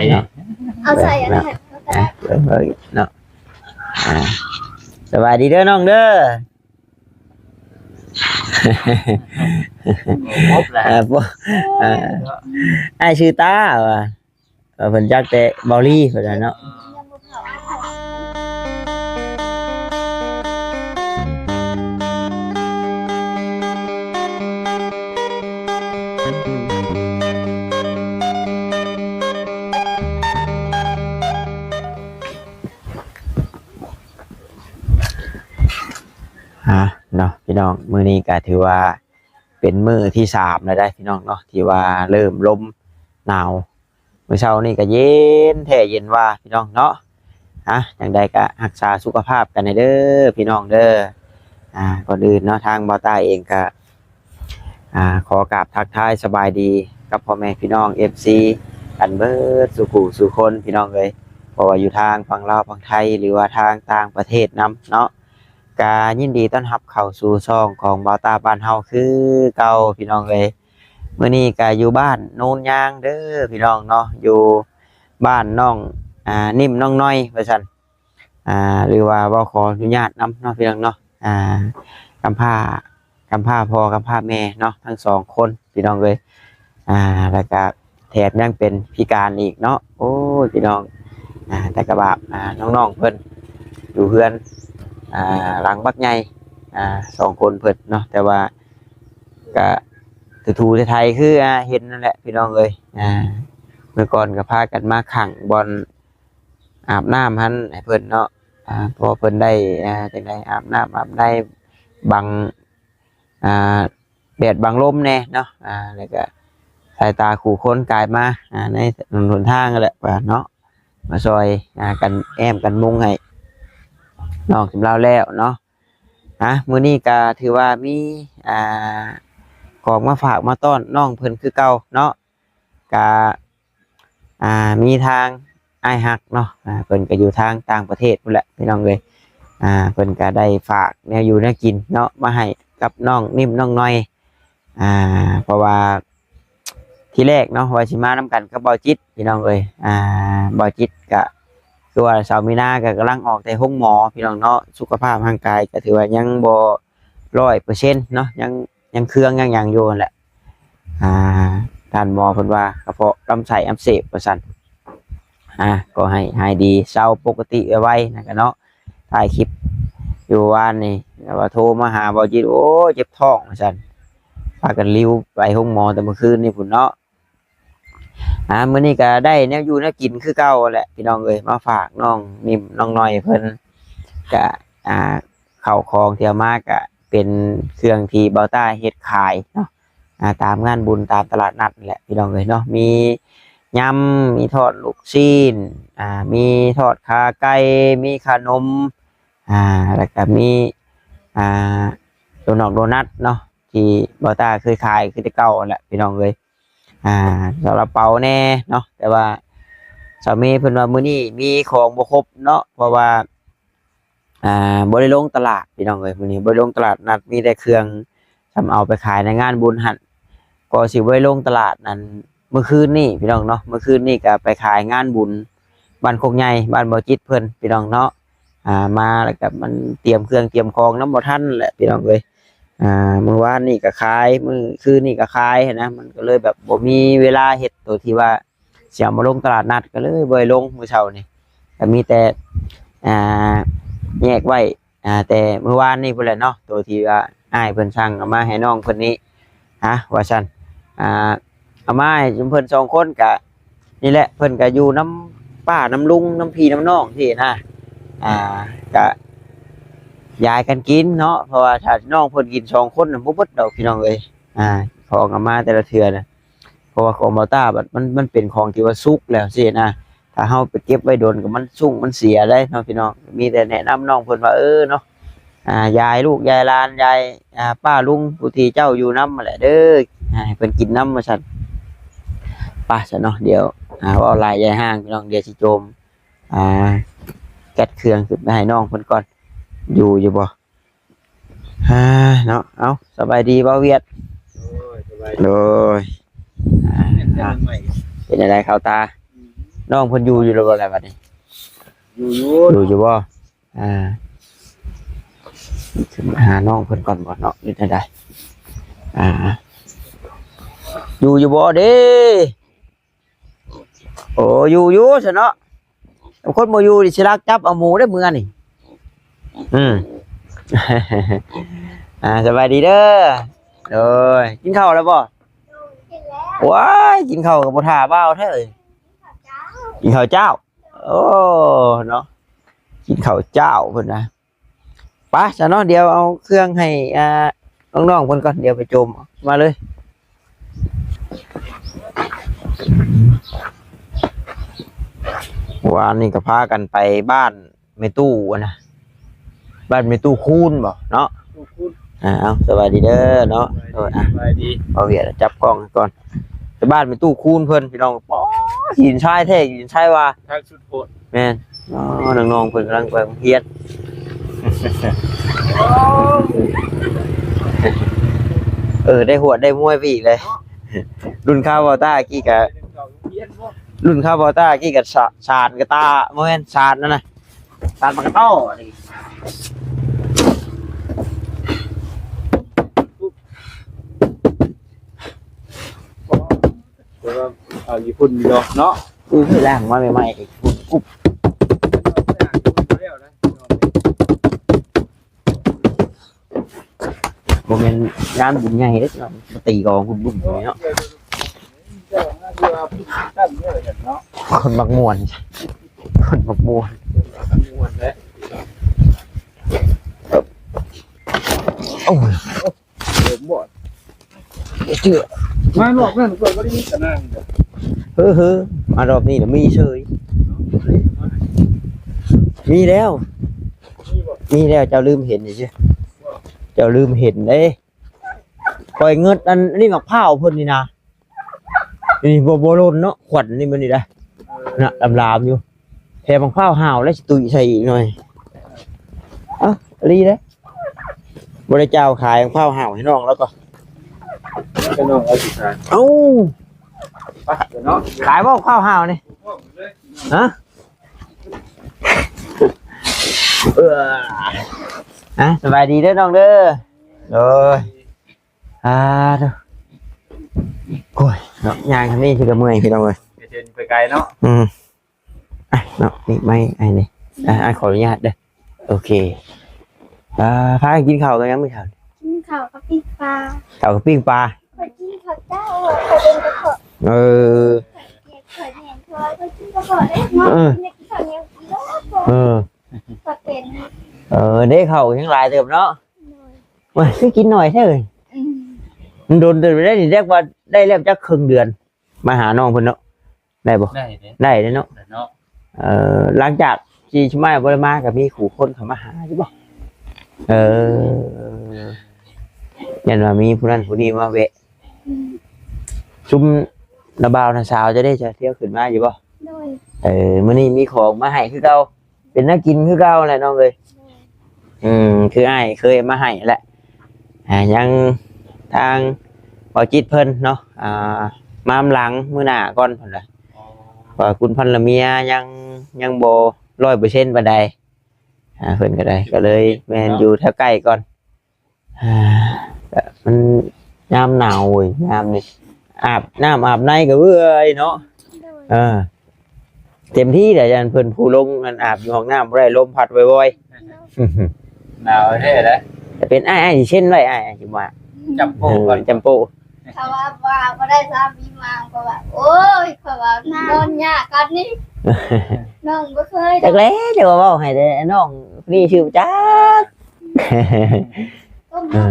ເນາະ ເອົາໃສ່ອັນນັ້ນ ອ່ະ ເບິ່ງເນາະ ອ່າ ສະບາຍດີເດີນ້ອງເດີ ບໍ່ພົບແລ້ວ ອ່າ ບໍ່ ອ່າ ອ້າຍຊື່ຕາວ່າ ເອີ ເພິ່ນຈັກແຕ່ເບົາລີເພິ່ນວ່າເນາະ ອ່າ ເນາະ ພີ່ນ້ອງ ມື້ນີ້ກໍຖືວ່າເປັນມື້ທີສາມແລ້ວເດ້ພີ່ນ້ອງເນາະ ທີ່ວ່າເລີ່ມລົມໜາວ ມື້ເຊົ້ານີ້ກໍເຢັນແທ້ເຢັນວ່າພີ່ນ້ອງເນາະ ອ່ະ ຈັ່ງໃດກໍຮັກສາສຸຂະພາບກັນແດ່ເດີພີ່ນ້ອງເດີ ອ່າ ກ່ອນອື່ນເນາະ ທາງບ່າວຕ້າເອງກໍ ອ່າ ຂໍກາບທັກທາຍສະບາຍດີກັບພໍ່ແມ່ພີ່ນ້ອງເອັຟຊີກັນເບີດສູ່ຜູ້ສູ່ຄົນພີ່ນ້ອງເອີຍ ບໍ່ວ່າຢູ່ທາງຝັ່ງລາວຝັ່ງໄທ ຫຼືວ່າທາງຕ່າງປະເທດນຳເນາະ ກະຍິນດີຕ້ອນຮັບເຂົ້າສູ່ຊ່ອງຂອງບ່າວຕ້າບ້ານເຮົາຄືເກົ່າພີ່ນ້ອງເອີຍ ມື້ນີ້ກະຢູ່ບ້ານໂນນຍາງເດີພີ່ນ້ອງເນາະ ຢູ່ບ້ານນ້ອງ ອ່າ ນິ້ມນ້ອງນ້ອຍວ່າຊັ້ນ ອ່າ ຫຼືວ່າເວົ້າຂໍອະນຸຍາດນຳເນາະພີ່ນ້ອງເນາະ ອ່າ ກຳພ້າ ກຳພ້າພໍ່ກຳພ້າແມ່ເນາະ ທັງສອງຄົນພີ່ນ້ອງເອີຍ ອ່າ ແລ້ວກະແຖມຍັງເປັນພິການອີກເນາະ ໂອ້ຍ ພີ່ນ້ອງ ອ່າ ແຕ່ກະບາບ ອ່າ ນ້ອງໆເພິ່ນຢູ່ເຮືອນ ອ່າ ຫຼັງບັກໃຫຍ່ ອ່າ ສອງຄົນເພິ່ນເນາະ ແຕ່ວ່າກະຖູໄຖຄື ອ່າ ເຫັນນັ້ນແຫຼະພີ່ນ້ອງເອີຍ ອ່າ ເມື່ອກ່ອນກະພາກັນມາຂັງບ່ອນ ອາບນ້ຳຫັ້ນໃຫ້ເພິ່ນເນາະ ອ່າ ພໍເພິ່ນໄດ້ ອ່າ ຈັ່ງໃດ ອາບນ້ຳອາບໃນ ບັງ ອ່າ ແດດບັງລົມແດ່ເນາະ ອ່າ ແລ້ວກະສາຍຕາຄູ່ຄົນກາຍມາ ອ່າ ໃນຖະໜົນຫົນທາງນັ້ນແຫຼະວ່າເນາະ ມາຊ່ອຍ ອ່າ ກັນແອ້ມກັນມຸງໃຫ້ນ້ອງສຳລາວແລ້ວເນາະ ອ່າ ມື້ນີ້ກະຖືວ່າມີ ອ່າ ຂອງມາຝາກມາຕ້ອນນ້ອງເພິ່ນຄືເກົ່າເນາະ ກະ ອ່າ ມີທາງອ້າຍຮັກເນາະ ອ່າ ເພິ່ນກໍຢູ່ທາງຕ່າງປະເທດພຸ້ນແຫຼະພີ່ນ້ອງເອີຍ ອ່າ ເພິ່ນກໍໄດ້ຝາກແນວຢູ່ແນວກິນເນາະ ມາໃຫ້ກັບນ້ອງນິ້ມນ້ອງນ້ອຍ ອ່າ ເພາະວ່າທີແລກເນາະ ວ່າຊິມານຳກັນກັບເບົາຈິດພີ່ນ້ອງເອີຍ ອ່າ ເບົາຈິດກໍຄືວ່າຊາວມີນາກໍກຳລັງອອກແຕ່ໂຮງໝໍພີ່ນ້ອງເນາະ ສຸຂະພາບຮ່າງກາຍກໍຖືວ່າຍັງບໍ່ຮ້ອຍເປີເຊັນເນາະ ຍັງ ຍັງເຄືອງຍັງຫຍັງຢູ່ຫັ້ນແຫຼະ ອ່າ ທ່ານໝໍເພິ່ນວ່າກະເພາະລຳໄສ້ອັກເສບວ່າຊັ້ນ ອ່າ ກໍໃຫ້ຫາຍດີເຊົາປົກກະຕິໄວໆ ນັ້ນກະເນາະ ຖ່າຍຄລິບຢູ່ວານນີ້ ແລ້ວວ່າໂທມາຫາເບົາຈິດ ໂອ້ຍ ເຈັບທ້ອງວ່າຊັ້ນ ພາກັນລິວໄປໂຮງໝໍແຕ່ມື້ຄືນນີ້ພຸ້ນເນາະ ອ່າ ມື້ນີ້ກະໄດ້ແນວຢູ່ແນວກິນຄືເກົ່າແຫຼະພີ່ນ້ອງເອີຍ ມາຝາກນ້ອງນິ້ມນ້ອງນ້ອຍເພິ່ນ ກະ ອ່າ ເຂົ້າຂອງທີ່ເອົາມາກະເປັນເຄື່ອງທີ່ເບົາຕ້າເຮັດຂາຍເນາະ ອ່າ ຕາມງານບຸນຕາມຕະຫຼາດນັດແຫຼະພີ່ນ້ອງເອີຍເນາະ ມີຍຳ ມີທອດລູກຊີ້ນ ອ່າ ມີທອດຂາໄກ່ ມີຂະໜົມ ອ່າ ແລ້ວກະມີ ອ່າ ໂດນອກໂດນັດເນາະ ທີ່ເບົາຕ້າເຄີຍຂາຍຄືແຕ່ເກົ່າຫັ້ນແຫຼະພີ່ນ້ອງເອີຍ ອ່າ ຊາລາເປົາແດ່ເນາະ ແຕ່ວ່າສາວເມເພິ່ນວ່າມື້ນີ້ມີຂອງບໍ່ຄົບເນາະ ເພາະວ່າ ອ່າ ບໍ່ໄດ້ລົງຕະຫຼາດພີ່ນ້ອງເອີຍ ມື້ນີ້ບໍ່ໄດ້ລົງຕະຫຼາດນັດ ມີແຕ່ເຄື່ອງສ່ຳເອົາໄປຂາຍໃນງານບຸນຫັ້ນ ກໍຊິບໍ່ໄດ້ລົງຕະຫຼາດນັ້ນ ມື້ຄືນນີ້ພີ່ນ້ອງເນາະ ມື້ຄືນນີ້ກໍໄປຂາຍງານບຸນບ້ານໂຄກໃຫຍ່ ບ້ານເບົາຈິດເພິ່ນພີ່ນ້ອງເນາະ ອ່າ ມາແລ້ວກໍມັນຕຽມເຄື່ອງຕຽມຂອງນຳບໍ່ທັນແຫຼະພີ່ນ້ອງເອີຍ ອ່າ ມື້ວານນີ້ກໍຂາຍ ມື້ຄືນນີ້ກໍຂາຍຫັ້ນນະ ມັນກໍເລີຍແບບບໍ່ມີເວລາເຮັດໂຕທີ່ວ່າຊິເອົາມາລົງຕະຫຼາດນັດ ກໍເລີຍບໍ່ໄດ້ລົງມື້ເຊົ້ານີ້ ກໍມີແຕ່ ອ່າ ແຍກໄວ້ ອ່າ ແຕ່ມື້ວານນີ້ພຸ້ນແຫຼະເນາະ ໂຕທີ່ວ່າອ້າຍເພິ່ນສັ່ງເອົາມາໃຫ້ນ້ອງເພິ່ນນີ້ ຮະ ວ່າຊັ້ນ ອ່າ ເອົາມາໃຫ້ຊຸມເພິ່ນສອງຄົນ ກະນີ້ແຫຼະ ເພິ່ນກະຢູ່ນຳປ້ານຳລຸງ ນຳພີ່ນຳນ້ອງຊີ້ນະ ອ່າ ກະຢາຍກັນກິນເນາະ ເພາະວ່າຖ້ານ້ອງເພິ່ນກິນສອງຄົນນະ ບໍ່ເບິດດອກພີ່ນ້ອງເອີຍ ອ່າ ຂອງເອົາມາແຕ່ລະເທື່ອນະ ເພາະວ່າຂອງບ່າວຕ້າບັດມັນ ມັນເປັນຂອງທີ່ວ່າສຸກແລ້ວຊີ້ນະ ຖ້າເຮົາໄປເກັບໄວ້ດົນກໍມັນຊຸ້ງມັນເສຍໄດ໋ເນາະພີ່ນ້ອງ ມີແຕ່ແນະນຳນ້ອງເພິ່ນວ່າ ເອີເນາະ ອ່າ ຢາຍລູກຢາຍຫຼານ ຢາຍ ອ່າ ປ້າລຸງຜູ້ທີ່ເຈົ້າຢູ່ນຳຫັ້ນແຫຼະເດີ ອ່າ ໃຫ້ເພິ່ນກິນນຳວ່າຊັ້ນ ໄປຊັ້ນເນາະ ດຽວ ອ່າ ເວົ້າຫຼາຍຢາຍຫ່າງພີ່ນ້ອງ ດຽວຊິໂຈມ ອ່າ ຈັດເຄື່ອງຂຶ້ນໄປໃຫ້ນ້ອງເພິ່ນກ່ອນ ຢູ່ຢູ່ບໍ່? ອ່າ ເນາະ ເອົ້າ ສະບາຍດີບ່າວຫວຽດ ໂດຍ ສະບາຍດີ ໂດຍ ອ່າ ເປັນຈັ່ງໃດເຂົ້າຕາ? ອືມ ນ້ອງເພິ່ນຢູ່ຢູ່ແລ້ວບໍ່ລະບັດນີ້? ຢູ່ຢູ່ ຢູ່ຢູ່ບໍ່? ອ່າ ຫານ້ອງເພິ່ນກ່ອນບໍ່ເນາະ ຫຼືຈັ່ງໃດ? ອ່າ ຢູ່ຢູ່ບໍ່ເດ້? ໂອ້ ຢູ່ຢູ່ຊັ້ນເນາະ ຄົນບໍ່ຢູ່ນີ້ຊິລັກຈັບເອົາໝູເດ້ເມືອນີ້. ອືມ ອ່າ ສະບາຍດີເດີ. ໂດຍ ກິນເຂົ້າແລ້ວບໍ່? ກິນແລ້ວ. ວ້າຍ ກິນເຂົ້າກໍບໍ່ຖ້າບ່າວແທ້ເອີຍ. ກິນເຂົ້າເຈົ້າ. ໂອ້ ເນາະ ກິນເຂົ້າເຈົ້າເພິ່ນວ່າ. ໄປຊະເນາະ ດຽວເອົາເຄື່ອງໃຫ້ ອ່າ ນ້ອງໆເພິ່ນກ່ອນ ດຽວໄປໂຈມ ມາເລີຍ. ວານນີ້ກໍພາກັນໄປບ້ານແມ່ຕູ້ຫັ້ນນະ ບ້ານແມ່ຕູ້ຄູນບໍເນາະ? ຕູ້ຄູນ. ອ່າ ເອົາ ສະບາຍດີເດີເນາະ. ສະບາຍດີ ໂດຍ ອ່ະ ສະບາຍດີ. ເອົາວຽດຈັບກ້ອງໃຫ້ກ່ອນ ໄປບ້ານແມ່ຕູ້ຄູນເພິ່ນ ພີ່ນ້ອງ. ປ໊າ ຫີນຊາຍແທ້ ຫີນຊາຍວ່າ ຄັກສຸດໂພດ. ແມ່ນ. ອໍ ນ້ອງໆເພິ່ນກຳລັງໄປໂຮງຮຽນ. ເອີ ໄດ້ຫວດໄດ້ມວຍໄປອີກເລີຍ. ລຸ້ນຄາວເບົາຕ້າກີ້ກະ ລຸ້ນຄາວເບົາຕ້າກີ້ກະ ສາ ສານກະຕ່າ ບໍ່ແມ່ນ ສານນັ້ນນະ ສານປາກກະຕໍນີ້. ແຕ່ວ່າເອົາຢູ່ພຸ້ນຢູ່ເນາະ. ກູເຄີຍລ້າງມາໃໝ່ໆ ກຸບ ກຸບ. ບໍ່ແມ່ນງານບຸນໃຫຍ່ເດ້ ມາຕີກອງບຸ້ມໆເນາະ. ຄົນມັກມ່ວນ ຄົນມັກມ່ວນ. ໂອ້ຍ ເລີ່ມບໍ່ ເຈື່ອ ມາຮອບນັ້ນຂ້ອຍບໍ່ໄດ້ມີຕະນາງເດີ. ເຮີ ເຮີ ມາຮອບນີ້ລະມີເສີຍ. ມີແລ້ວ ມີແລ້ວ ເຈົ້າລືມເຫັນຊື່ ເຈົ້າລືມເຫັນເດ້. ຂ້ອຍເງິດອັນນີ້ໝາກພ້າວເພິ່ນນີ້ນະ. ນີ້ບໍ່ ບໍ່ຫຼົ່ນເນາະ ຂວັນນີ້ມັນນີ້ໄດ໋ ນະ ລາມໆຢູ່. ແຖມໝາກພ້າວຫ້າວແລ້ວຊິຕຸ້ຍໃສ່ອີກໜ້ອຍ. ເອົ້າ ອີ່ຫຼີເດ້ ບໍ່ໄດ້ເຈົ້າຂາຍໝາກພ້າວຫ້າວໃຫ້ນ້ອງແລ້ວກໍ ໃຫ້ນ້ອງເອົາຊິຂາຍ. ເອົ້າ ໄປເນາະ ຂາຍບໍ່ໝາກພ້າວຫ້າວນີ້? ຮະ? ເອີ ອ່ະ ສະບາຍດີເດີນ້ອງເດີ. ໂອ້ຍ ອ່າ ໂອ້ຍ ເນາະ ຍ່າງທາງນີ້ຄືກະເມື່ອຍ ພີ່ນ້ອງເອີຍ. ໄປເດີນໄປໄກເນາະ. ອືມ ອ່ະ ເນາະ ນີ້ໄມ້ອ້າຍນີ້ ອ່ະ ອ້າຍຂໍອະນຸຍາດເດີ. ໂອເຄ ອ່າ ພາກັນກິນເຂົ້າກັບຫຍັງມື້ເຊົ້າ? ກິນເຂົ້າກັບປີ້ງປາ. ເຂົ້າກັບປີ້ງປາ. ຂ້ອຍກິນເຂົ້າເຈົ້າ ຂ້ອຍເປັນກະເພາະ. ເອີ ຂ້ອຍແມ່ນ ເພາະວ່າຂ້ອຍກິນກະເພາະເດ້ເນາະ. ເອີ ກິນເຂົ້າໜຽວກິນໂລດ. ເອີ ຂ້ອຍເປັນ. ເອີ ເດ້ ເຂົ້າຍັງຫຼາຍເຕີບເນາະ. ໂດຍ ໂອ້ຍ ຄືກິນໜ້ອຍແທ້ເອີຍ. ອືມ ມັນດົນເຕີບໄດ້ນີ້ ເລີຍວ່າໄດ້ແລ້ວຈັກເຄິ່ງເດືອນ ມາຫານ້ອງເພິ່ນເນາະ. ໄດ້ບໍ່? ໄດ້ເດ້ ໄດ້ເດ້ເນາະ ໄດ້ເນາະ. ເອີ ຫຼັງຈາກທີ່ຊຸມອ້າຍບໍ່ໄດ້ມາ ກໍມີຜູ້ຄົນເຂົ້າມາຫາຢູ່ບໍ່? ເອີ ຢ້ານວ່າມີຜູ້ນັ້ນຜູ້ນີ້ມາແວະ. ອືມ ຊຸມນ້າບ່າວນ້າສາວເຈົ້າເດ້ ເຈົ້າທ່ຽວຂຶ້ນມາຢູ່ບໍ່? ໂດຍ ເອີ ມື້ນີ້ມີຂອງມາໃຫ້ຄືເກົ່າ. ເປັນແນວກິນຄືເກົ່າແຫຼະນ້ອງເອີຍ. ອືມ ຄືອ້າຍເຄີຍມາໃຫ້ແຫຼະ. ອ່າ ຍັງທາງເບົາຈິດເພິ່ນເນາະ ອ່າ ມານຳຫຼັງມື້ໜ້າກ່ອນເພິ່ນວ່າ ເພາະວ່າຄຸນພັນລະເມຍຍັງ ຍັງບໍ່ຮ້ອຍເປີເຊັນປານໃດ. ອ່າ ເພິ່ນກໍໄດ້ ກໍເລີຍ ແມ່ນ ຢູ່ແຖວໃກ້ກ່ອນ. ອ່າ ມັນຍາມໜາວເວີຍ ຍາມນີ້ອາບນ້ຳອາບໃນກໍເມື່ອຍເນາະ. ໂດຍ ເອີ ເຕັມທີ່ແຫຼະ ຢ້ານເພິ່ນຜູ້ລົງອັນອາບຢູ່ຫ້ອງນ້ຳບໍ່ໄດ້ ລົມພັດວອຍໆ. ໂດຍ ໜາວແທ້ເດ້. ແຕ່ເປັນອ້າຍ ອ້າຍຊິເຊັນໄວ້ ອ້າຍຊິວ່າ ຈຳໂປ້ ເອີ ກ່ອນ ຈຳໂປ້. ເຂົາວ່າ ວ່າບໍ່ໄດ້ສາມີມາ ເຂົາວ່າ ໂອ້ຍ ເຂົາວ່ານອນຍາກກັນນີ້ ນ້ອງບໍ່ເຄີຍດອກ. ຈັກແຫຼະ ຈະວ່າເວົ້າໃຫ້ແຕ່ນ້ອງນີ້ຊື່ຈັກ. ເອີ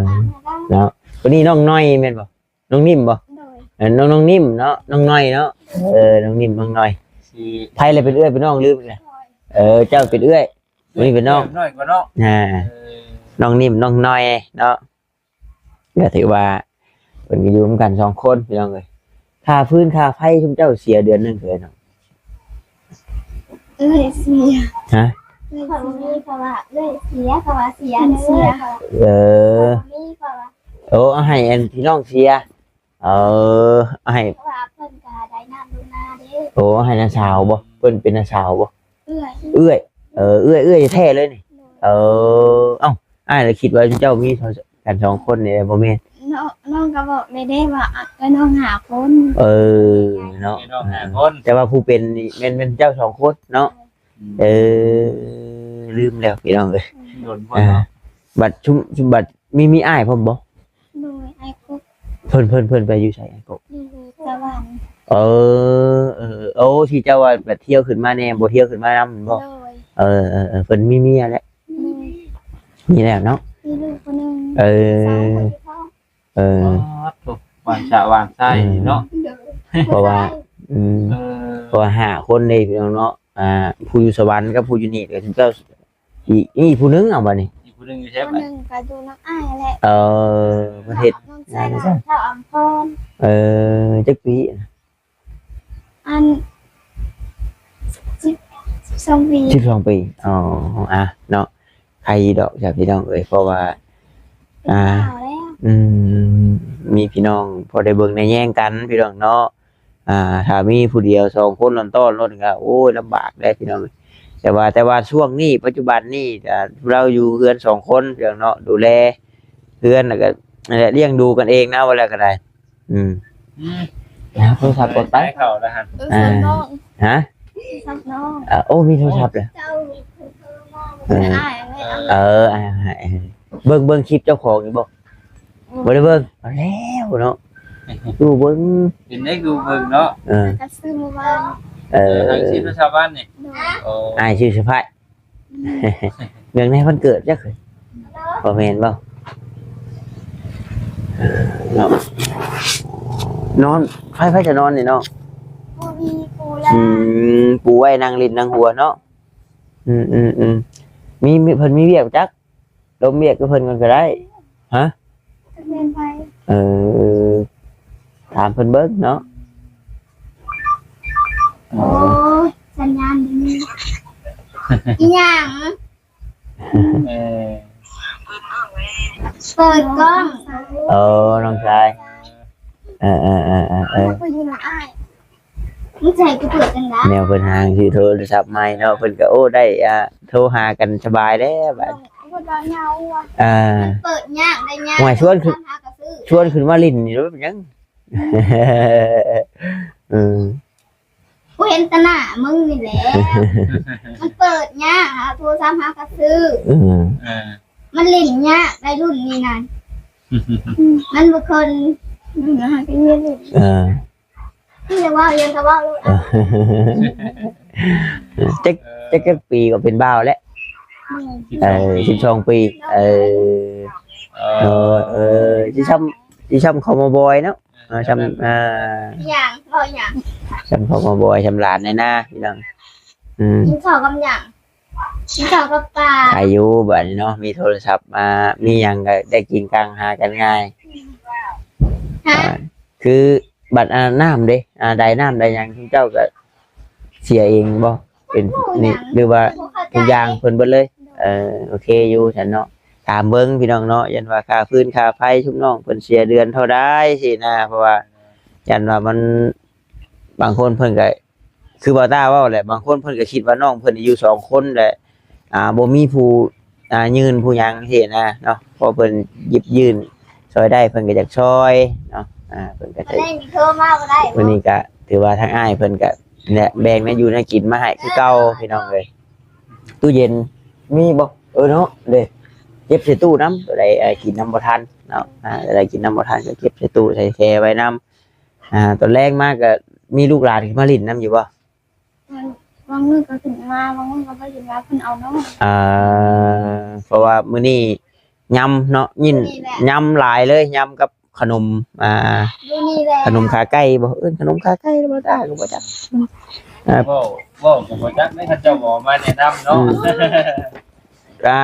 ເນາະ ຄົນນີ້ນ້ອງນ້ອຍແມ່ນບໍ່? ນ້ອງນິ້ມບໍ່? ໂດຍ ເອີ ນ້ອງ ນ້ອງນິ້ມເນາະ ນ້ອງນ້ອຍເນາະ. ເອີ ນ້ອງນິ້ມ ນ້ອງນ້ອຍ. ຊິ ໃຜລະເປັນເອື້ອຍເປັນນ້ອງ ລືມແລ້ວ. ໂດຍ ເອີ ເຈົ້າເປັນເອື້ອຍ ຄົນນີ້ເປັນນ້ອງ ນ້ອຍກວ່າເນາະ. ອ່າ ເອີ ນ້ອງນິ້ມ ນ້ອງນ້ອຍເນາະ. ກໍຖືວ່າເພິ່ນກໍຢູ່ນຳກັນສອງຄົນ ພີ່ນ້ອງເອີຍ. ຄ່າຟືນຄ່າໄຟຊຸມເຈົ້າເສຍເດືອນໜຶ່ງເທົ່າໃດເນາະ? ເອື້ອຍເສຍ. ຮະ? ເອື້ອຍເສຍ ເພາະວ່າເອື້ອຍເສຍ ເພາະວ່າເສຍ ເສຍ. ເອີ ເພາະວ່າມີ ເພາະວ່າ ໂອ້ ເອົາໃຫ້ອັນພີ່ນ້ອງເສຍ. ເອີ ໃຫ້ ເພາະວ່າເພິ່ນກໍໄດ້ນຳລູກນາເດ້. ໂອ້ ໃຫ້ນ້າສາວບໍ່? ເພິ່ນເປັນນ້າສາວບໍ່? ເອື້ອຍ ເອື້ອຍ ເອີ ເອື້ອຍ ເອື້ອຍແທ້ເລີຍນີ້. ໂດຍ ເອີ ເອົ້າ ອ້າຍລະຄິດວ່າເຈົ້າມີເທົ່າກັນສອງຄົນນີ້ບໍ່ແມ່ນ? ນ້ອງ ນ້ອງກໍບອກແລ້ວເດ້ວ່າ ອະ ເອື້ອຍນ້ອງຫ້າຄົນ. ເອີ ເນາະ ເອື້ອຍນ້ອງຫ້າຄົນ ແຕ່ວ່າຜູ້ເປັນນີ້ແມ່ນ ແມ່ນເຈົ້າສອງຄົນເນາະ. ອືມ ເອີ ລືມແລ້ວພີ່ນ້ອງເອີຍ ດົນໂພດເນາະ. ອ່າ ບັດຊຸມ ບັດມີ ມີອ້າຍພ້ອມບໍ່? ໂດຍ ອ້າຍກົກ ເພິ່ນ ເພິ່ນ ເພິ່ນໄປຢູ່ໃສອ້າຍກົກ? ຢູ່ສະຫວັນ. ເອີ ເອີ ໂອ້ ທີ່ເຈົ້າວ່າແບບທ່ຽວຂຶ້ນມາແດ່ ບໍ່ທ່ຽວຂຶ້ນມານຳແມ່ນບໍ່? ໂດຍ ເອີ ເອີ ເອີ ເພິ່ນມີເມຍແລ້ວ? ໂດຍ ມີແລ້ວເນາະ ມີລູກຄົນໜຶ່ງ. ເອີ ສາວຄົນທີ່ທ້ອງ. ເອີ ປາດໂທ້ ຫວານສະຫວານໄຊເນາະ. ອືມ ໂດຍ ເພາະວ່າ ຜູ້ຊາຍ ອືມ ເອີ ເພາະວ່າຫ້າຄົນເດ້ພີ່ນ້ອງເນາະ. ອ່າ ຜູ້ຢູ່ສະຫວັນກັບຜູ້ຢູ່ນີ້ກໍເຈົ້າ ອີກ ອີກຜູ້ໜຶ່ງເອົາບັດນີ້ ອີກຜູ້ໜຶ່ງຢູ່ໃສ? ຜູ້ໜຶ່ງກໍຢູ່ນຳອ້າຍແຫຼະ. ເອີ ເພິ່ນເຮັດ ນ້ອງຊາຍ ງານ ນ້ອງສາວອຳພອນ. ເອີ ຈັກປີ? ອັນ ສິບ ສິບສອງປີ. ສິບສອງປີ ອໍ ອ່ະເນາະ ໃຄດອກຈ້າພີ່ນ້ອງເອີຍ ເພາະວ່າ ອ່າ ເປັນບ່າວແລ້ວ. ອືມ ມີພີ່ນ້ອງພໍໄດ້ເບິ່ງໄດ້ແຍງກັນພີ່ນ້ອງເນາະ. ອ່າ ຖ້າມີຜູ້ດຽວສອງຄົນລ້ອນຕ້ອນໂລດກໍ ໂອ້ຍ ລຳບາກເດ້ພີ່ນ້ອງ. ແຕ່ວ່າ ແຕ່ວ່າຊ່ວງນີ້ ປັດຈຸບັນນີ້ ອ່າ ລາວຢູ່ເຮືອນສອງຄົນພີ່ນ້ອງເນາະ ດູແລເຮືອນ ແລ້ວກໍນັ້ນແຫຼະ ລ້ຽງດູກັນເອງນະ ວ່າແລ້ວກໍໄດ້. ອືມ ອືມ ນະ ໂທລະສັບກໍໄປ ໃຊ້ເຂົ້າແລ້ວຫັ້ນ. ເອີ ອ່າ ສຳນ້ອງ ຮະ? ສຳນ້ອງ ເອີ ໂອ້ ມີໂທລະສັບແລ້ວ. ເຈົ້າ ເອີ ອ້າຍ ເອີ ອ້າຍ ອ້າຍ ເບິ່ງ ເບິ່ງຄລິບເຈົ້າຂອງຢູ່ບໍ່? ອືມ ບໍ່ໄດ້ເບິ່ງ. ເອົາແລ້ວເນາະ ດູເບິ່ງ ເປັນໄດ້ດູເບິ່ງເນາະ. ເອີ ກໍຊື້ມື້ວານ. ເອີ ເອີ ໃຫ້ຊື້ໂທລະສັບວານນີ້. ໂດຍ ໂອ້ ອ້າຍຊື້ເຊີໄພຣ. ເນື່ອງໃນວັນເກີດຈັກ ບໍ່ແມ່ນບໍ່? ເນາະ ນອນ ໃຜ ໃຜຈະນອນນີ້ເນາະ? ບໍ່ມີປູແລ້ວ. ອືມ ປູໄວ້ນັ່ງຫຼິ້ນນັ່ງຫົວເນາະ. ອືມ ອືມ ອືມ ມີ ມີ ເພິ່ນມີວຽກຈັກ? ລົມວຽກກັບເພິ່ນກ່ອນກໍໄດ້. ຮະ? ຈັກແມ່ນໃຜ. ເອີ ຖາມເພິ່ນເບິ່ງເນາະ. ໂອ້ຍ ສັນຍານບໍ່ມີ. ອີຫຍັງ? ເອີ ເປີດກ້ອງ. ເອີ ນ້ອງຊາຍ. ເອີ ເອີ ເອີ ເອີ ເອີ ເພິ່ນຢູ່ນຳອ້າຍ. ມັນໃສ່ກະເປີດຈັ່ງໃດ? ແນວເພິ່ນຫາຊື້ໂທລະສັບໃໝ່ເນາະ ເພິ່ນກໍ ໂອ້ ໄດ້ ອ່າ ໂທຫາກັນສະບາຍແລ້ວບາດ. ເພິ່ນວ່າເຫງົາວ່າ ອ່າ ມັນເປີດຍາກໄດ້ຍາກ. ໂອ້ຍ ຊວນຂຶ້ນ ຊວນຂຶ້ນມາຫຼິ້ນນີ້ເປັນຫຍັງ? ອືມ ກູເຫັນແຕ່ໜ້າມຶງນີ້ແຫຼະ. ມັນເປີດຍາກ ໂທລະສັບຫາກໍຊື້. ອືມ ເອີ ມັນຫຼິ້ນຍາກໄດ້ລຸ້ນນີ້ນັ້ນ. ມັນບໍ່ຄົນ ມັນຫາກໍເຮຍຫຼິ້ນ. ເອີ ຈະເວົ້າຫຍັງກໍເວົ້າໂລດ. ຈັກ ຈັກ ຈັກປີກໍເປັນບ່າວແລ້ວ? ອືມ ເອີ ສິບສອງປີ. ເອີ ເອີ ເອີ ຊິຊ່ຳ ຊິຊ່ຳເຂົ້າມາບອຍເນາະ. ເອີ ຊ່ຳ ອ່າ ຫຍັງ ເວົ້າຫຍັງ? ຊ່ຳເຂົ້າມາບອຍ ຊ່ຳຫຼານໃນນາພີ່ນ້ອງ. ອືມ ກິນເຂົ້າກັບຫຍັງ? ກິນເຂົ້າກັບປາ. ໃຄຢູ່ບາດນີ້ເນາະ ມີໂທລະສັບມາ ມີຫຍັງກໍໄດ້ກິນກັງຫາກັນງ່າຍ. ຮະ? ອ່າ ຄື ບັດ ອ່າ ນ້ຳເດ້ ອ່າ ໄດ້ນ້ຳໄດ້ຫຍັງ ເຈົ້າກໍເສຍເອງບໍ່? ເປັນ ນີ້ ຫຼືວ່າທຸກຢ່າງເພິ່ນເບິດເລີຍ? ເອີ ໂອເຄຢູ່ຊັ້ນເນາະ. ຖາມເບິ່ງພີ່ນ້ອງເນາະ ຢ້ານວ່າຄ່າຟືນຄ່າໄຟຊຸມນ້ອງເພິ່ນເສຍເດືອນເທົ່າໃດຊີ້ນະ ເພາະວ່າຢ້ານວ່າມັນ ບາງຄົນເພິ່ນກໍ ຄືບ່າວຕ້າເວົ້າແຫຼະ ບາງຄົນເພິ່ນກໍຄິດວ່ານ້ອງເພິ່ນຢູ່ສອງຄົນແຫຼະ ອ່າ ບໍ່ມີຜູ້ ອ່າ ຍື່ນຜູ້ຫຍັງຊີ້ນະເນາະ. ພໍເພິ່ນຢິບຍື່ນຊ່ອຍໄດ້ ເພິ່ນກໍຢາກຊ່ອຍເນາະ. ອ່າ ເພິ່ນກໍ ມື້ນີ້ກໍຖືວ່າທາງອ້າຍເພິ່ນກໍແນະ ແບ່ງແນວຢູ່ແນວກິນມາໃຫ້ຄືເກົ່າພີ່ນ້ອງເອີຍ. ຕູ້ເຢັນມີບໍ່? ເອີເນາະ ເດ້ ເກັບໃສ່ຕູ້ນຳ ຕົວໃດ ເອີ ກິນນຳບໍ່ທັນເນາະ. ອ່າ ຕົວໃດກິນນຳບໍ່ທັນກໍເກັບໃສ່ຕູ້ໃສ່ແຊ່ໄວ້ນຳ. ອ່າ ຕອນແລງມາກໍມີລູກຫຼານຂຶ້ນມາຫຼິ້ນນຳຢູ່ບໍ່? ບາງມື້ກໍຂຶ້ນມາ ບາງມື້ກໍບໍ່ເຫັນວ່າເພິ່ນເອົານ້ອງ. ອ່າ ເພາະວ່າມື້ນີ້ຍຳເນາະ ຍິນ ຍຳຫຼາຍເລີຍ ຍຳກັບຂະໜົມ. ອ່າ ຂະໜົມຂາໄກ່ບໍ່? ເອີ້ນຂະໜົມຂາໄກ່ບໍ່? ຕາກໍບໍ່ຈັກ. ອ່າ ເວົ້າ ເວົ້າກໍບໍ່ຈັກເດ້ ເຂົາເຈົ້າບໍ່ມາແນະນຳເນາະ. ອືມ ອ່າ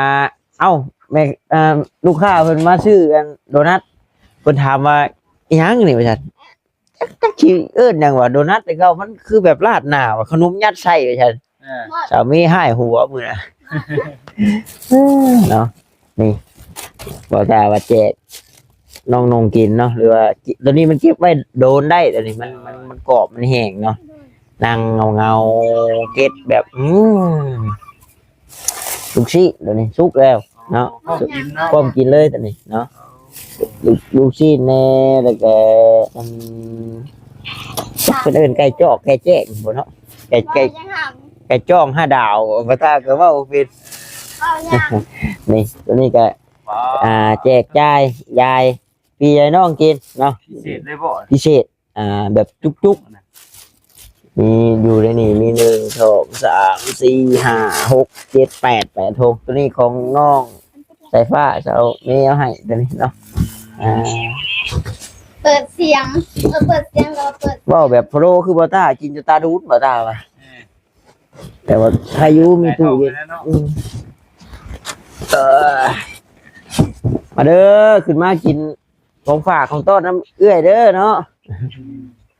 ເອົ້າ ແມ່ ອ່າ ລູກຄ້າເພິ່ນມາຊື້ອັນໂດນັດ ເພິ່ນຖາມວ່າ ອີຫຍັງນີ້ ວ່າຊັ້ນ. ຈັກ ຈັກຊິເອີ້ນຫຍັງວ່າ ໂດນັດແຕ່ເກົ່າ ມັນຄືແບບລາດໜ້າວ່າ ຂະໜົມຍັດໄສ້ວ່າຊັ້ນ. ເອີ ສາມີຮ້າຍຫົວມື້ນະ ເນາະ. ນີ້ ບໍ່ຖ້າວ່າແຈກ ນ້ອງນຸ່ງກິນເນາະ ຫຼືວ່າ ໂຕນີ້ມັນເກັບໄວ້ໂດນໄດ້ ໂຕນີ້ມັນ ມັນ ມັນກອບ ມັນແຫ້ງເນາະ ນັ່ງເຫງົາໆ ເກັດແບບ ອືມ ລູກຊີ້ນໂຕນີ້ສຸກແລ້ວເນາະ ພ້ອມກິນເນາະ ພ້ອມກິນເລີຍໂຕນີ້ເນາະ ລູກ ລູກຊີ້ນແດ່ ແລ້ວກໍ ອືມ ຈັກເພິ່ນເອີ້ນໄກ່ຈອກ ໄກ່ແຈ້ງບໍ່ເນາະ ໄກ່ ໄກ່ ໄກ່ຈ້ອງຫ້າດາວ ພາສາໄທກໍເວົ້າບໍ່ເປັນ ນີ້ ໂຕນີ້ກໍ ອ່າ ແຈກຈ່າຍ ຢາຍ ພີ່ຢາຍນ້ອງກິນເນາະ ພິເສດເລີຍບໍ່ ພິເສດ ອ່າ ແບບຈຸກໆ ມີຢູ່ໃນນີ້ ມີ ໜຶ່ງ ສອງ ສາມ ສີ່ ຫ້າ ຫົກ ເຈັດ ແປດ ແປດຖົງ ໂຕນີ້ຂອງນ້ອງສາຍຟ້າ ສາວເມເອົາໃຫ້ໂຕນີ້ເນາະ ອ່າ ເປີດສຽງ ເອີ ເປີດສຽງ ແລ້ວກໍເປີດ ເວົ້າແບບໂປຣຄືບໍ່ຕ້າ ກິນຈົນຕາດູດບໍ່ຕ້າວ່າ ເອີ ແຕ່ວ່າໃຄຢູ່ມີຕູ້ເຢັນ ອືມ ເອີ ມາເດີ ຂຶ້ນມາກິນຂອງຝາກຂອງຕ້ອນນຳເອື້ອຍເດີເນາະ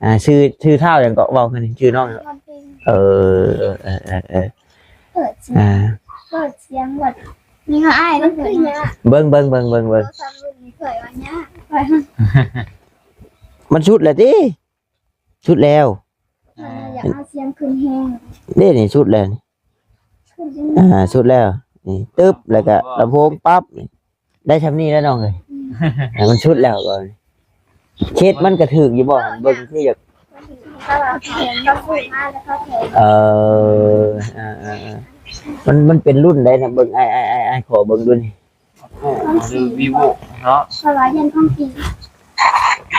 ອ່າ ຊື່ ຊື່ທ້າວຫຍັງເກາະ ເວົ້າກັນຊື່ນ້ອງ ເອີ ເອີ ເອີ ເອີ ເປີດສຽງ ອ່າ ເປີດສຽງ ແບບມີເຮົາອ້າຍນຳເພິ່ນ ເບິ່ງ ເບິ່ງ ເບິ່ງ ເບິ່ງ ເບິ່ງ ໂທລະສັບລຸ້ນນີ້ຂ້ອຍວ່າຍາກ ມັນສຸດແລ້ວຕິ? ສຸດແລ້ວ ຢາກເອົາສຽງຂຶ້ນແຮງ ເດ້ນີ້ສຸດແລ້ວນີ້ ອ່າ ສຸດແລ້ວນີ້ ຕຶບ ແລ້ວກໍລຳໂພງປັບນີ້ ໄດ້ຊ່ຳນີ້ແລ້ວນ້ອງເອີຍ ອ່າ ມັນສຸດແລ້ວກໍ ເຄສມັນກະຖືກຢູ່ບໍ່ ເບິ່ງຄືຢາກ ເອີ ອ່າໆໆ ມັນ ມັນເປັນລຸ້ນໃດນະ ເບິ່ງ ອ້າຍ ອ້າຍ ອ້າຍ ອ້າຍ ຂໍເບິ່ງດູນີ້ ໂອ້ ຫຼື ວີໂວ ເນາະ ເພາະວ່າຢ້ານຂອງຈິງ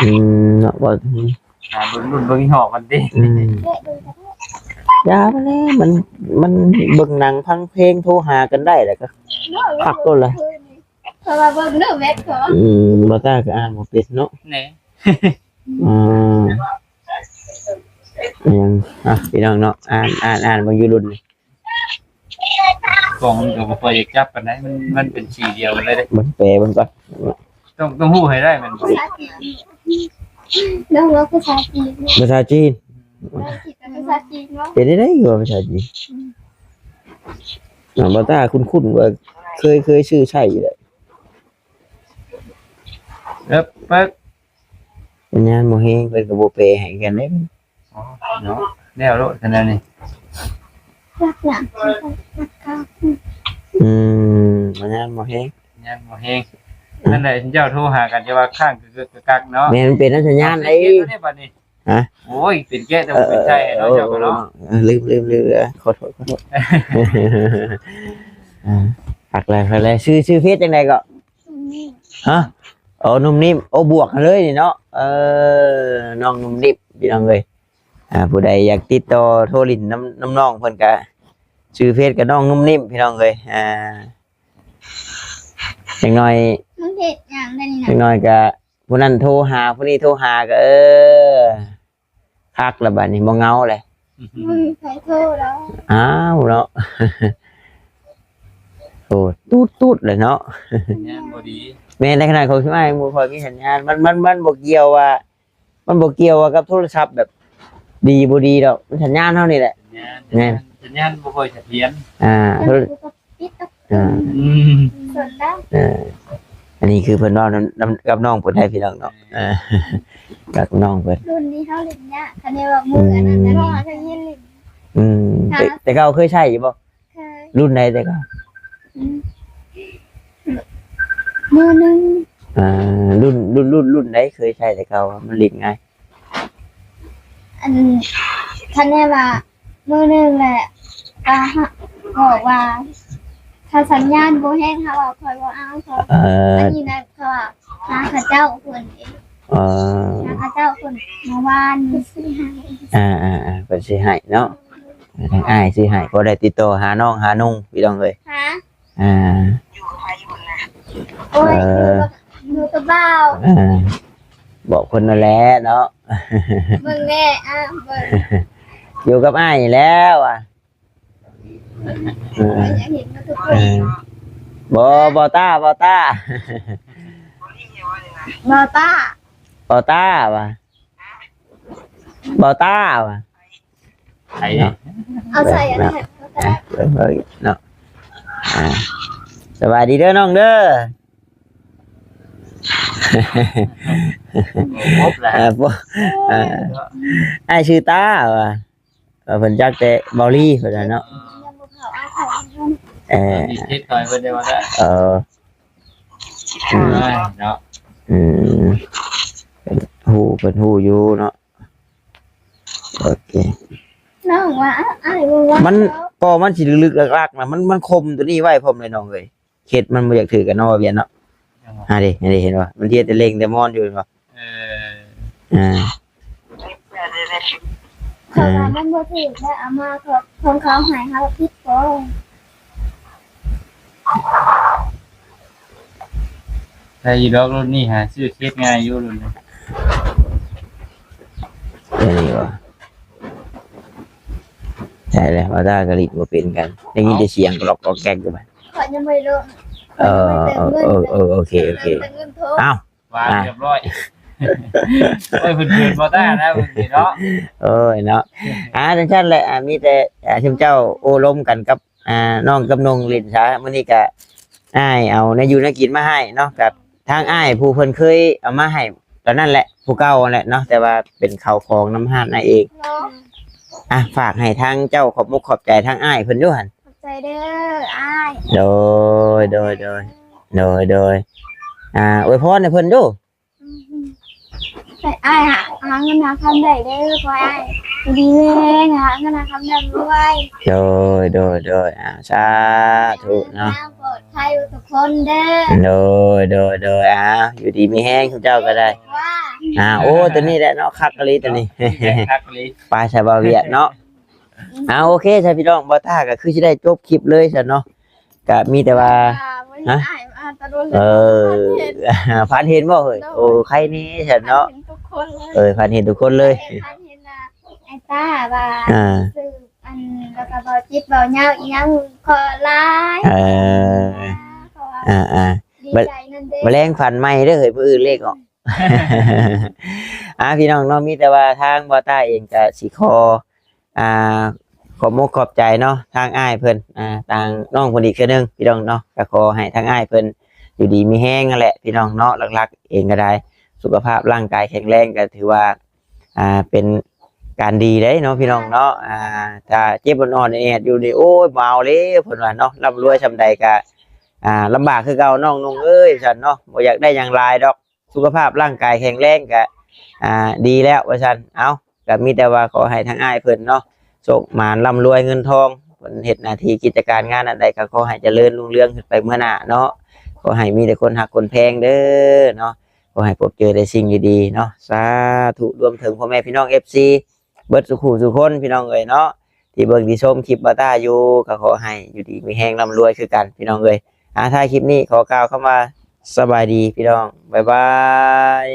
ອືມ ເນາະ ວ່າ ຫາເບິ່ງລຸ້ນເບິ່ງຍີ່ຫໍ້ມັນຕິ ອືມ ຢ່າມາແລ້ວ ມັນ ມັນເບິ່ງໜັງຟັງເພງໂທຫາກັນໄດ້ແລ້ວກໍ ເນາະ ຄັກໂລດລະ ເພາະວ່າເບິ່ງເລື່ອງແມັດເຂົາ ອືມ ບໍ່ຕ້າກໍອ່ານບໍ່ເປັນເນາະ ແນ່ ອືມ ອີຫຍັງ ອ່ະ ພີ່ນ້ອງເນາະ ອ່ານ ອ່ານ ອ່ານເບິ່ງຢູ່ລຸ້ນນີ້ ກ້ອງມັນກໍບໍ່ຄ່ອຍຢາກຈັບປານໃດ ມັນ ມັນເປັນສີດຽວກັນເລີຍເດ້ ເບິ່ງແປເບິ່ງກ່ອນ ຕ້ອງ ຕ້ອງຮູ້ໃຫ້ໄດ້ແມ່ນບໍ່ ພາສາຈີນ ນ້ອງເວົ້າພາສາຈີນ ພາສາຈີນ ພາສາຈີນ ເປັນໄດ້ຢູ່ວ່າພາສາຈີນ ອືມ ນ້ອງບໍ່ຕ້າຄຸ້ນໆ ວ່າເຄີຍ ເຄີຍຊື້ໃຊ້ຢູ່ແຫຼະ ເອີ ເປີກ ສັນຍານບໍ່ແຮງ ເພິ່ນກໍບໍ່ແປໃຫ້ກັນເດ້ ອໍ ເນາະ ແລ້ວໂລດຄັນແນວນີ້ ອືມ ສັນຍານບໍ່ແຮງ ສັນຍານບໍ່ແຮງ ນັ້ນແຫຼະ ເຈົ້າໂທຫາກັນ ຈະວ່າຄ້າງກຶກໆກັກໆເນາະ ແມ່ນ ມັນເປັນນຳສັນຍານເດ້ ເຮັດແລ້ວເດ້ບັດນີ້ ຮະ ໂອ້ຍ ເປັນແກະ ແຕ່ບໍ່ເປັນໃຈເນາະ ເອີ ເຈົ້າກໍເນາະ ເອີ ລືມໆໆ ຂໍໂທດ ຂໍໂທດ ອ່າ ຄັກແລ້ວ ຄັກແລ້ວ ຊື່ ຊື່ເຟສຈັ່ງໃດເກາະ? ນຸ່ມນິ້ມ ຮະ? ອໍ ນຸ່ມນິ້ມ ໂອ້ ບວກກັນເລີຍນີ້ເນາະ ເອີ ນ້ອງນຸ່ມນິ້ມ ພີ່ນ້ອງເອີຍ ອ່າ ຜູ້ໃດຢາກຕິດຕໍ່ໂທຫຼິ້ນນຳ ນຳນ້ອງເພິ່ນກະ ຊື່ເຟສກະນ້ອງນຸ່ມນິ້ມ ພີ່ນ້ອງເອີຍ ອ່າ ຈັກໜ້ອຍ ມັນເຮັດຫຍັງໄດ້ນີ້ນະ ຈັກໜ້ອຍກະ ຜູ້ນັ້ນໂທຫາ ຜູ້ນີ້ໂທຫາກະ ເອີ ຄັກລະບາດນີ້ ບໍ່ເຫງົາແຫຼະ ບໍ່ມີໃຜໂທດອກ ອ້າວເນາະ ໂອ້ ຕູດໆເລີຍເນາະ ສັນຍານບໍ່ດີ ແມ່ນ ໃນຂະນະຂອງຊຸມອ້າຍໝູ່ຂ້ອຍມີສັນຍານ ມັນ ມັນ ມັນບໍ່ກ່ຽວວ່າ ມັນບໍ່ກ່ຽວວ່າກັບໂທລະສັບແບບດີບໍ່ດີດອກ ມັນສັນຍານເຮົານີ້ແຫຼະ ສັນຍານ ແມ່ນ ສັນຍານບໍ່ຄ່ອຍສະຖຽນ ອ່າ ມັນກໍປິດອອກ ອ່າ ອືມ ສ່ວນລາວ ເອີ ອັນນີ້ຄືເພິ່ນເວົ້ານຳ ນຳກັບນ້ອງເພິ່ນໃຫ້ພີ່ນ້ອງເນາະ ເອີ ກັບນ້ອງເພິ່ນ ລຸ້ນນີ້ເຮົາຫຼິ້ນຍາກ ຄັນແມ່ນວ່າມື້ອັນນັ້ນ ອືມ ເພາະວ່າເຮົາຍັງຫຼິ້ນ ອືມ ແຕ່ ແຕ່ເກົ່າເຄີຍໃຊ້ຢູ່ບໍ່? ເຄີຍ ລຸ້ນໃດແຕ່ເກົ່າ? ອືມ ມືໜຶ່ງ ອ່າ ລຸ້ນ ລຸ້ນ ລຸ້ນ ລຸ້ນໃດເຄີຍໃຊ້ແຕ່ເກົ່າ ມັນຫຼິ້ນງ່າຍ? ອັນ ຄັນແມ່ນວ່າ ມື້ໜຶ່ງແຫຼະ ກໍບອກວ່າ ຖ້າສັນຍານບໍ່ແຮງ ເຮົາວ່າຂ້ອຍບໍ່ເອົາ ເຂົາ ເອີ ອັນນີ້ນະ ເຂົາວ່າຫາເຂົາເຈົ້າເພິ່ນເອງ ເອີ ຫາເຂົາເຈົ້າເພິ່ນມາວານ ອ່າໆໆ ເພິ່ນຊິໃຫ້ເນາະ ທາງອ້າຍຊິໃຫ້ ພໍໄດ້ຕິດຕໍ່ຫານ້ອງຫານຸ່ງ ພີ່ນ້ອງເອີຍ ຫາ ອ່າ ໂອ້ຍ ເອີ ຢູ່ກັບ ຢູ່ກັບບ່າວ ອ່າ ບອກເພິ່ນນັ້ນແຫຼະເນາະ ເບິ່ງແດ່ ອ່າ ເບິ່ງ ຢູ່ກັບອ້າຍນີ້ແຫຼະວ່າ ເອີ ຢາກເຫັນມັນທຸກຄົນ ເອີ ບໍ່ ບໍ່ຕ້າ ບໍ່ຕ້າ ບໍ່ຕ້າ ບໍ່ຕ້າວ່າ ບໍ່ຕ້າວ່າ ໃຜ ເນາະ ເອົາໃສ່ອັນນັ້ນ ເນາະ ອ່າ ສະບາຍດີເດີນ້ອງເດີ. ບໍ່ຄົບແລ້ວ ອ່າ ບໍ່ ອ່າ ເນາະ ອ້າຍຊື່ຕາວ່າ ວ່າເພິ່ນຈັກແຕ່ເບົາລີເພິ່ນວ່າເນາະ ຍັງບໍ່ເຂົ້າອ້າຍເຂົ້າເພິ່ນ ເອີ ມີເຮັດຊ່ອຍເພິ່ນໄດ້ບໍ່ໄດ້ ເອີ ອືມ ເນາະ ອືມ ເພິ່ນຮູ້ ເພິ່ນຮູ້ຢູ່ເນາະ ໂອເຄ ນ້ອງວ່າອ້າຍບໍ່ວ່າ ມັນ ກໍມັນຊິລຶກໆ ລັກໆ ນະ ມັນ ມັນຄົມຕົວນີ້ໄວ້ພ້ອມເລີຍນ້ອງເອີຍ ເຮັດມັນບໍ່ຢາກຖືກກັນເນາະ ວ່າວຽນເນາະ ຫຍັງຫວະ ຫາເດ້ ຫາເດ້ ເຫັນບໍ່ ມັນເຮັດແຕ່ເລັງແຕ່ມອນຢູ່ ເຫັນບໍ່ ເອີ ອ່າ ເພາະວ່າມັນບໍ່ຖືກແລ້ວ ເອົາມາຂອງ ຂອງເຂົາໃຫ້ເຮົາຜິດບໍ່ ໄດ້ຢູ່ດອກ ລຸ້ນນີ້ຫາຊື້ເຮັດງ່າຍຢູ່ລຸ້ນນີ້ ເອີ ນີ້ບໍ່ ໃຊ່ແລ້ວ ວ່າຕາກະລິດບໍ່ເປັນກັນ ໄດ້ຍິນແຕ່ສຽງກະລັອກກອກແກກຢູ່ ຂ້ອຍຍັງບໍ່ໄດ້ລົງ ເອີ ເອີ ເອີ ໂອເຄ ໂອເຄ ເອີ ອ້າວ ວາງ ອ່າ ຮຽບຮ້ອຍ ໂອ້ຍ ເພິ່ນເຂີນບໍ່ຕ້ານະ ເພິ່ນເນາະ ໂອ້ຍເນາະ ອ່າ ຈັ່ງຊັ້ນແຫຼະ ອ່າ ມີແຕ່ ອ່າ ຊຸມເຈົ້າໂອ້ລົມກັນກັບ ອ່າ ນ້ອງກັບນົ່ງຫຼິ້ນຊະ ມື້ນີ້ກະອ້າຍເອົາແນວຢູ່ແນວກິນມາໃຫ້ເນາະ ກັບທາງອ້າຍຜູ້ເພິ່ນເຄີຍເອົາມາໃຫ້ຕອນນັ້ນແຫຼະ ຜູ້ເກົ່າຫັ້ນແຫຼະເນາະ ແຕ່ວ່າເປັນເຂົ້າຂອງນຳຮ້ານອ້າຍເອງ ອ່າ ຝາກໃຫ້ທາງເຈົ້າຂອບມຸກຂອບໃຈທາງອ້າຍເພິ່ນຢູ່ຫັ້ນ ຂອບໃຈເດີອ້າຍ ໂດຍ ໂດຍ ໂດຍ ໂດຍ ໂດຍ ອ່າ ອວຍພອນໃຫ້ເພິ່ນດູ ໃຫ້ອ້າຍຫາ ຫາເງິນຫາຄຳໄດ້ເດີ ຂໍໃຫ້ອ້າຍຢູ່ດີມີແຮງ ຫາເງິນຫາຄຳຮ່ຳລວຍ ໂດຍ ໂດຍ ໂດຍ ອ່າ ສາທຸເນາະ ປອດໄພທຸກຄົນເດີ ໂດຍ ໂດຍ ໂດຍ ອ່າ ຢູ່ດີມີແຮງ ເຈົ້າກໍໄດ້ ອ່າ ໂອ້ ຕົວນີ້ແຫຼະເນາະ ຄັກອີ່ຫຼີຕົວນີ້ ຄັກອີ່ຫຼີ ໄປຊະ ບ່າວວຽດເນາະ ອ່າ ໂອເຄຊະພີ່ນ້ອງ ບ່າວຕ້າກໍຄືຊິໄດ້ຈົບຄລິບເລີຍຊະເນາະ ກະມີແຕ່ວ່າ ອ່າ ບໍ່ເຫັນ ຮະ? ອ້າຍມາຕະດົນແລ້ວ ເອີ ຝັນເຫັນບໍ່ເຮີ້ຍ? ໂດຍ ໂອ້ ໄຄແນ່ຊັ້ນເນາະ ຝັນເຫັນທຸກຄົນເລີຍ ເອີ ຝັນເຫັນທຸກຄົນເລີຍ ຝັນເຫັນ ອ່າ ອ້າຍຕ້າວ່າ ອ່າ ຊື່ອັນ ແລ້ວກໍເບົາຈິດເບົາຍາວອີ່ຫຍັງ ຂໍຫຼາຍ ເອີ ອ່າ ອ່າ ດີໃຈນຳເດ້ ມາແລງຝັນໃໝ່ເດີເຮີ້ຍ ມື້ອື່ນເລກອອກ ອ່າ ພີ່ນ້ອງເນາະ ມີແຕ່ວ່າທາງບ່າວຕ້າເອງກໍຊິຂໍ ອ່າ ຂອບມຸກຂອບໃຈເນາະ ທາງອ້າຍເພິ່ນ ອ່າ ທາງນ້ອງເພິ່ນອີກເທື່ອໜຶ່ງ ພີ່ນ້ອງເນາະ ກໍຂໍໃຫ້ທາງອ້າຍເພິ່ນຢູ່ດີມີແຮງຫັ້ນແຫຼະ ພີ່ນ້ອງເນາະ ຫຼັກໆເອງກໍໄດ້ ສຸຂະພາບຮ່າງກາຍແຂງແຮງ ກໍຖືວ່າ ອ່າ ເປັນການດີເດ້ເນາະ ພີ່ນ້ອງເນາະ ອ່າ ຖ້າເຈັບອ່ອນໆແອດໆຢູ່ນີ້ ໂອ້ຍ ບໍ່ເອົາແລ້ວ ເພິ່ນວ່າເນາະ ລ່ຳລວຍສ່ຳໃດກໍ ອ່າ ລຳບາກຄືເກົ່າ ນ້ອງນົ່ງເອີຍ ວ່າຊັ້ນເນາະ ບໍ່ຢາກໄດ້ຫຍັງຫຼາຍດອກ ສຸຂະພາບຮ່າງກາຍແຂງແຮງກະ ອ່າ ດີແລ້ວວ່າຊັ້ນ ເອົ້າ ກະມີແຕ່ວ່າຂໍໃຫ້ທາງອ້າຍເພິ່ນເນາະ ໂຊກໝານລ່ຳລວຍເງິນທອງ ເພິ່ນເຮັດໜ້າທີ່ກິດຈະການງານອັນໃດກະຂໍໃຫ້ຈະເລີນຮຸ່ງເຮືອງຂຶ້ນໄປເມືອໜ້າເນາະ ຂໍໃຫ້ມີແຕ່ຄົນຮັກຄົນແພງເດີເນາະ ຂໍໃຫ້ພົບເຈີແຕ່ສິ່ງດີໆເນາະ ສາທຸ ລວມເຖິງພໍ່ແມ່ພີ່ນ້ອງເອັຟຊີ ເບິດສູ່ຄູ່ສູ່ຄົນ ພີ່ນ້ອງເອີຍເນາະ ທີ່ເບິ່ງທີ່ຊົມຄລິບບ່າວຕ້າຢູ່ ກໍຂໍໃຫ້ຢູ່ດີມີແຮງ ລ່ຳລວຍຄືກັນ ພີ່ນ້ອງເອີຍ ອ່າ ທ້າຍຄລິບນີ້ຂໍກ່າວຄຳວ່າ ສະບາຍດີ ພີ່ນ້ອງ ບາຍບາຍ.